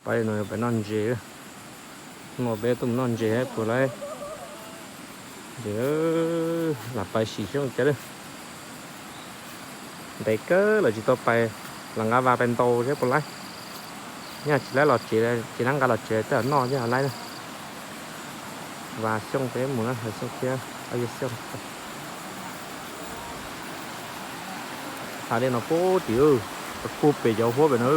Pais no pais noj ntses, no peb tuaj mus noj ntses puas laib. Ntses, lam pais sim xyoob cas lawm. Ntev kawg los tsis tau pais, los nqa vas pais ntaus saib puas laib. Nyaj tsis laib los tsev, tsis laib nqa los tsev tej zaum noj thiaj laib na. Vas xyoob peb mus na, vas xyoob thiab, yog xyoob. Hav dej no puag tim, puag pem cov huab pem no.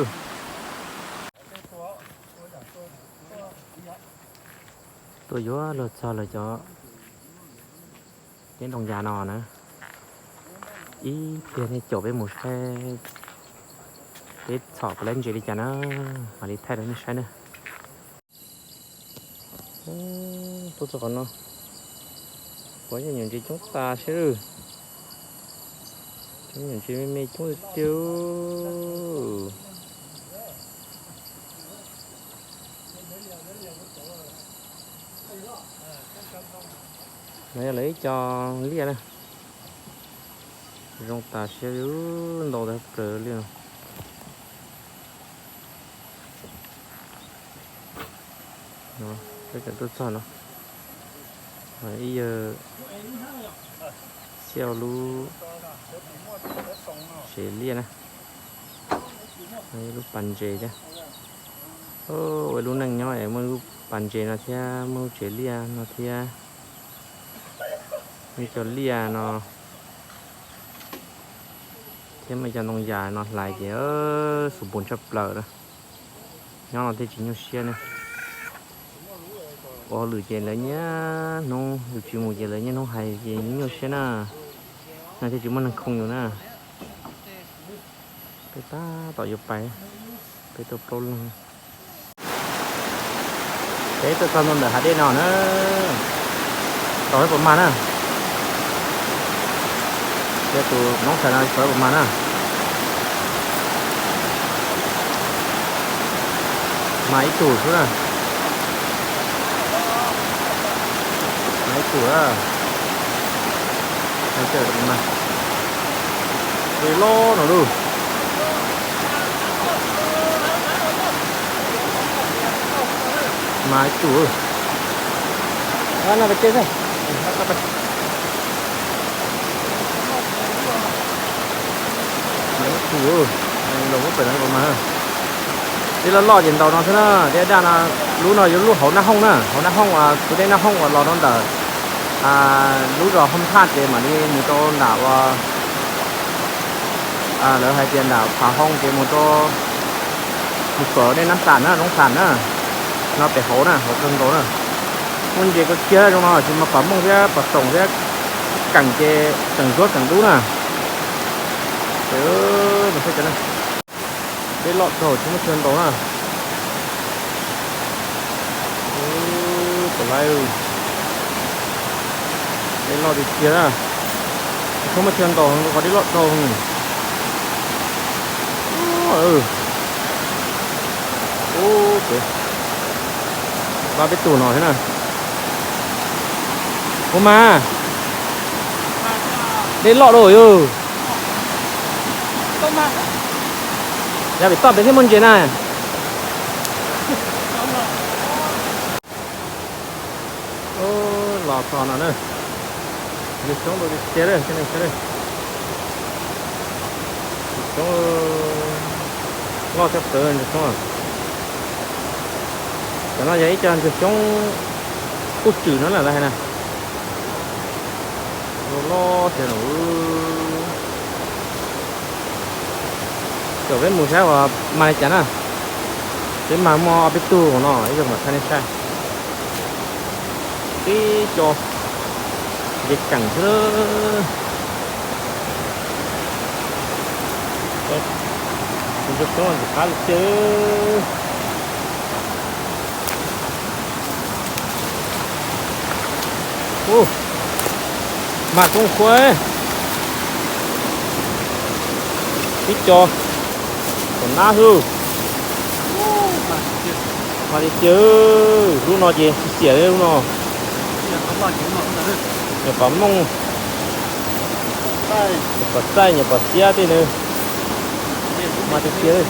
Tuaj yuav luag txog lawm cov teb ntoo yas no na. Ib pliag nej caum peb mus saib peb txhom puas laib ntses li cas na, mam li thaij rau nej saib na. Tuaj txog qhov no, puas yog nyuam ntses coob tas sab. Coob, nyuam ntses me me coob tiag tiag. No yog lawv ib co liaj na. Zoo tas siab li, ntau tas plaws liaj no. Peb tseem tuaj txog no, ib yawg xiaj lub tsev liaj na, lub pas ntses thiab. Ua ib lub neej nyob es muaj lub pas ntses no thiab muaj lub tsev liaj no thiab, muaj cov liaj no thiab muaj cov ntoo yas no hlais ces xus npus tshaj plaws na. Nyob no thiaj tsis nyuaj siab ne. Ua hauj lwm ces lawv nyiaj hnub, yus tsis mus ces lawv nyiaj hnub hais ces nyuaj siab na. No thiaj tsis muaj neeg khoo yus na. Peb tab tom yuav pais, peb tuaj plaub leeg. Peb tuaj txog ntua ntawm hav dej no na, tau ib puas mag na. Thiab tus noob tais no tau ib puas mag na. Mag ib tug xwb na. Mag ib tug na. Dej loj no lauj. Mag ib tug. No pais tsev xwb. Mag ib tug, los muab pem no mas. Dej loj loj ces ntaus no xwb na, dej daj no. Lub no yog lub hauv Nab Hooj na, hauv Nab Hooj uas tus dej Nab Hooj uas los rau ntawm lub zos Hoo Thaj ces mam li mus rau nram uas lawv hais tias nram Phav Hoo ces mus rau, mus txog dej Nab Tam na, Roob Tam na. No pem hauv na, hauv kawg nkaus na. Muaj ntses kawg kiag zoo no, tsis mas pas mooj thiab pas xoom thiab, keem ces keem zuab keem dub na. Dej loj dhau tsis muaj chaw ntaus na. Puas laib, dej loj tiag tiag na. Tsis txhob muaj chaw ntaus qhov dej loj dhau. Ub, peb, peb tug no thiab na. Ua mas, dej loj dua yog. Yog pem toj pem thiaj muaj ntses na. Los txog no na, ntses xyoob ntau tiag tiag, ntses xyoob loj tshaj plaws ntses xyoob. Cov no yog ib co ntses xyoob kub tswm no na lawv hais na. Loj loj tiag no. Caum peb mus saib uas mag li cas na. Peb mag muaj ob peb tug no ib zaug mam thaij nej saib. Tib co ntses keem xwb. Ntses xyoob ntses qab li tiag. Ub, mag koob khuab. Tib co tom nab xwb. Mag li tiag, lub no ces tsis xiam li lub no. Nyuam pas mooj, nyuam pas txaij, nyuam pas xiab tej na. Mag tiag tiag.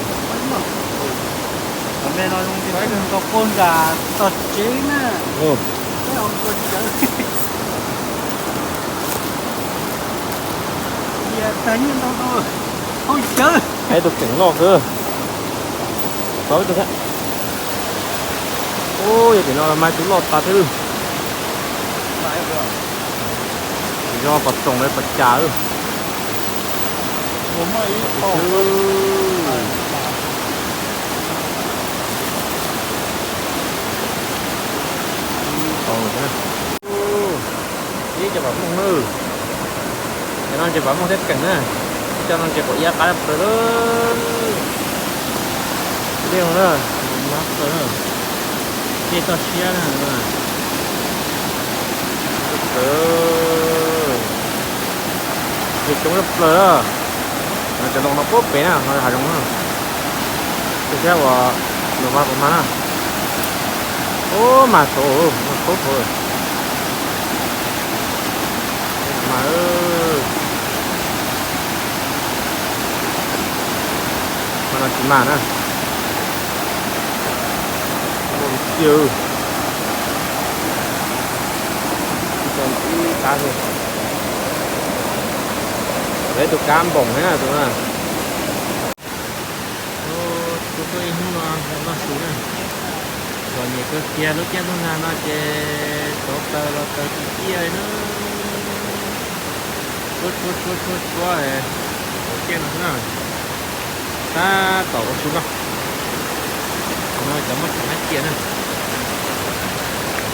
Ntawm no zoo li peb kawg nkaus puag nram tog tsev na. Tag nyiaj ntau ntau, hauj cawv. Ib tug keem loj kawg. Ub, yog tim no mas tus loj tas thiab. Yog pom tsoom lawv pom cas. Ib co pam mooj na. Cov no ces pam mooj thiab keem na. Ib co no ces quav iab qab plaws lawm. Liaj na, mab plaws na. Dej toj siab na. Plaws. Dej coob tshaj plaws. Cov loo no puag pem na, no hav zoov na. Tus thiab uas lus mas puas mag na. Ub, mag thaum, mag thaum thaum. Mag, mag no tsis mag na. Ua li tiag. Ib qab xwb. Peb tus kab npoom thiab na tus na. Tuaj tuaj ib hnub no noj su na. Txom nyem kawg kiag, lub caij ntuj nag no ces tsov taws los taws tsis ciaj li na. Tshuab tshuab tshuab tshuab tshuab, ua caij no xwb na. Tab tom ua su noj. No cov muaj tseem hab cia na.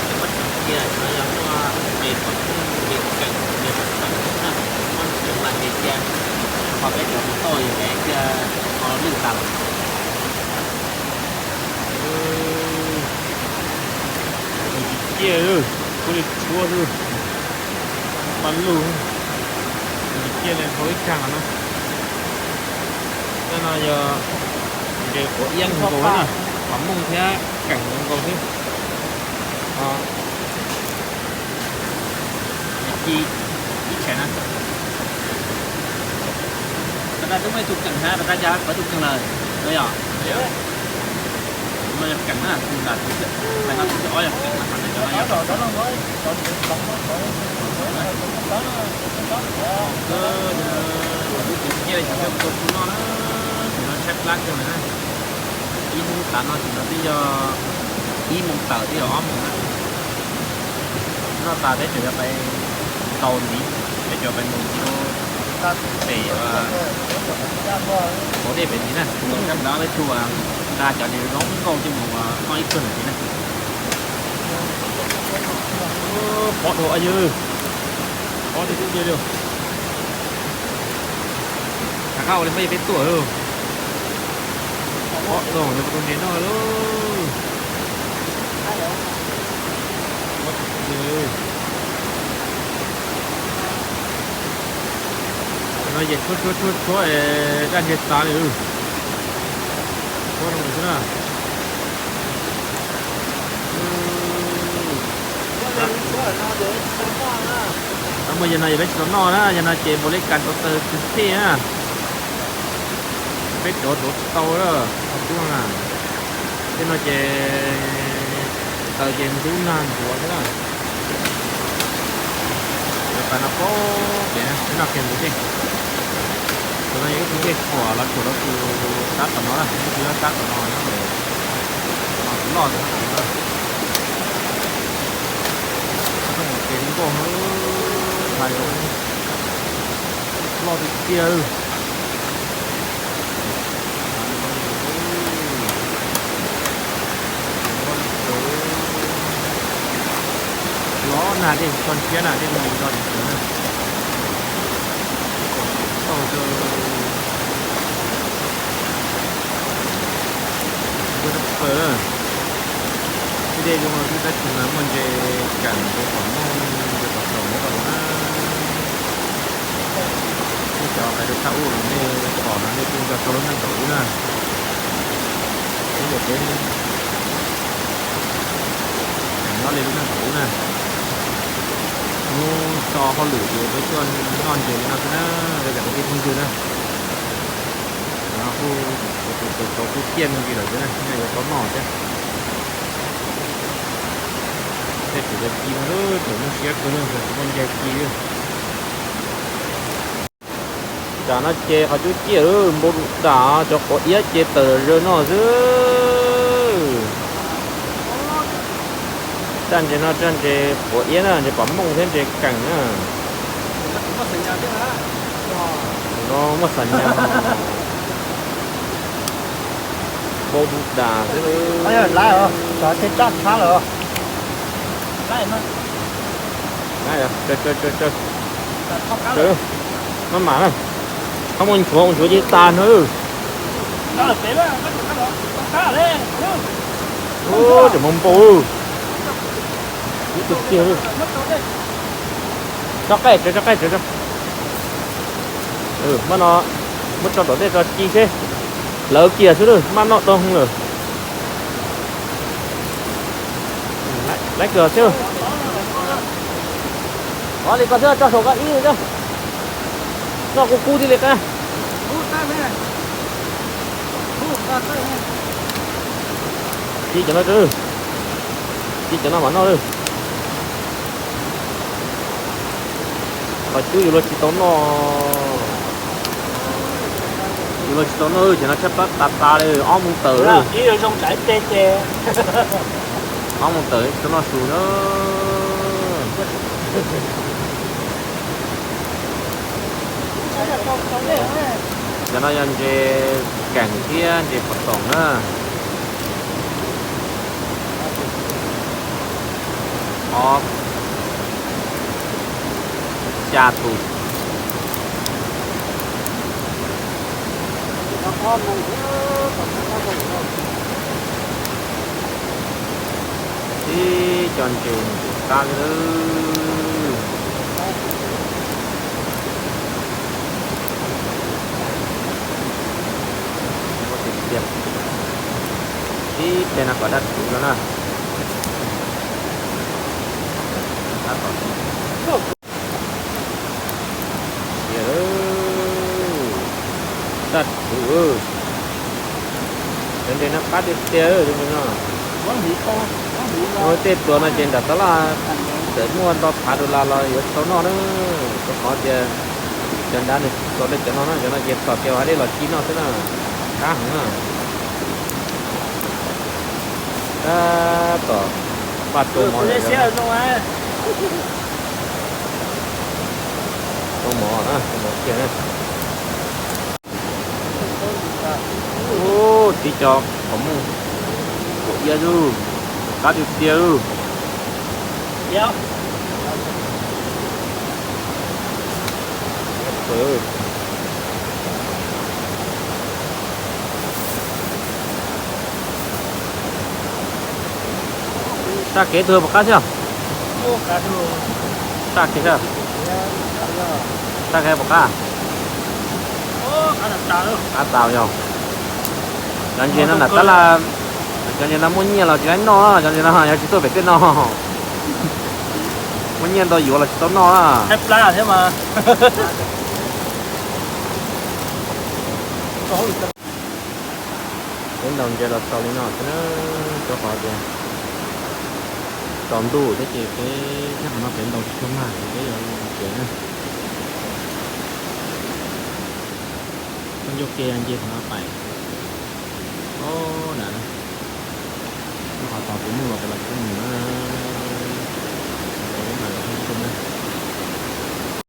Cov muaj tseem cia no yog muaj ces kom ces keem ces kom keem na. Muaj tseem mas ces cia, ho peb cov mus toj yog peb cia ho lwj tas lawm. Tsis ciaj, kuj li tshuab xwb. Paj lug, tsis ciaj li hau ib kag no na. Tej no yog nres quav iab nkaus na, pam mooj thiab keem nkaus xwb. Ci ib tsham na. Rov qab twb muaj ib tug keem hab, rov qab cas pawv tug keem lawm no yom. No yog keem na, tus nram tus thib, tus thib ob yog keem na, ho cov no yog tub tseem ciaj li cov peb ua su noj na, tus no tshaib plab kawg lawm na. Ib hnub tav no tus no twb yog ib moos tawm twb yog ob moos na. Noj tas peb tseem yuav pais ntaus ntxiv, peb tseem pais ntaus ntxiv rau pem, hauv dej pem ntxiv na, tus no sab nrad peb tug nqa cov niag zoo nkauj coj mus noj ib kawg ntxiv na. Pob dhau yawg, pob tiag tiag li. Rov qab ua li peb, peb tuaj. Pob dhau li tus niag no lauj. No ces tshuab tshuab tshuab tshuab daj ntseg tas li. Tshuab zoo xwb na. Muaj yam no yog peb tsis tau noj na, yam no ces npaum li kas tau taws tsis thej na. Peb rov rauv tsis tau lawm qhov tshuab no na. Tej no ces taws ces ntub nag ntuav xwb na. Cov pas no pob pem na, peb noj kiag ntxiv tej. Tus no yog ib tug dej huam los tsuam rau tus sab tom no na, ib tug nyob sab tom no nyob ntawm no, tus loj tus no. Rooj ces zoo nkauj, hav zoov loj tiag tiag. Los nag dej tso ntsiab na, dej no mus tso tim tsev na. Ib kom tau tau ntsuag tshaj plaws na. Ib dej zoo no xwb tab sis mas muaj ntses kam ntses pom mooj ntses pom tsaus nyob rau hauv na. Nej cov hais rau sab ub los nej pom no nej kuj nco txog lub neej thaum ub na. Peb yog peb nyob li lub neej thaum ub na. Hnub so hauj lwm ces peb tuaj noj ntses li no xwb na, rau cov kwv tij phooj ywg na. Kuv tus tau twb ciaj me ntsis lawm thiab na, nyob yuav tau noj thiab. Tej tseem yuav ci no, tseem muaj siab kawg no, tseem muaj ncaig ci. Tam no ces qhov cub ciaj npau dam, cov quav iab ces tawm zawg no xwb. Raj ntses no raj ntses quav iab na, ntses pom mooj thiab ntses keem na. No muaj xam nyas. Npau dam xwb. Lab, maj mam na, koj mus nchuav mus nchuav ces tas no. Tseem mus npau. Ib tug tiag. Tso qaij, tso qaij, tso. Maj no muab tso tom tej tso ci seb. Lawv kiag xwb lawm, maj noj tau lawm. Laiv kawg thiab. Ov li ko xwb, tso saum ko ib xwb. Noj kub kub thiaj li qab. Ci cov no, ci cov no mam noj. Qhov cub yus luag tsis tau noj. Yus luag tsis tau noj, cov no tshaib plab tas tas li, ob moos tawm. Ob moos tawm tsis tau noj su na. Cov no yog ntses keem thiab ntses pom toom na. Ob, xya tus. Ib co ntses ntses qab li lawm. Ib teg no kom daj rhuv no na. Daj rhuv. Cov ntses no qab tiag tiag, cov ntses no. Tej pluas no ces nram tab laj txawm muaj nto phav dollar los yuav tsis tau noj na. Rau qhov tias cov nrad nws txom deb cov no na, cov no ces txom tias ua dej los ci noj xwb na. Qab heev na. Tab tom paj rau mov lawm. Rau mov na, rau mov kiag na. Ub, tib co qhov muj quav iab xwb, qab tiag tiag. Saj kev tug puas qab thiab? Saj kev, saj kev puas qab? Qab tas yog. Cov ntses no nram tab laj, cov ntses no muaj nyiaj los tsis laib noj, cov ntses no yog tsis tuaj pem tej no. Muaj nyiaj ntau yuav los tsis tau noj na. Peb ntaus ntses los txaus li no xwb na, rau qhov tias tsaus ntuj thiab ces peb nyob qhov no peb ntaus tsis tshua mag ces peb yuav mus tsev na. Koj ncauj ke nce qhov no pais.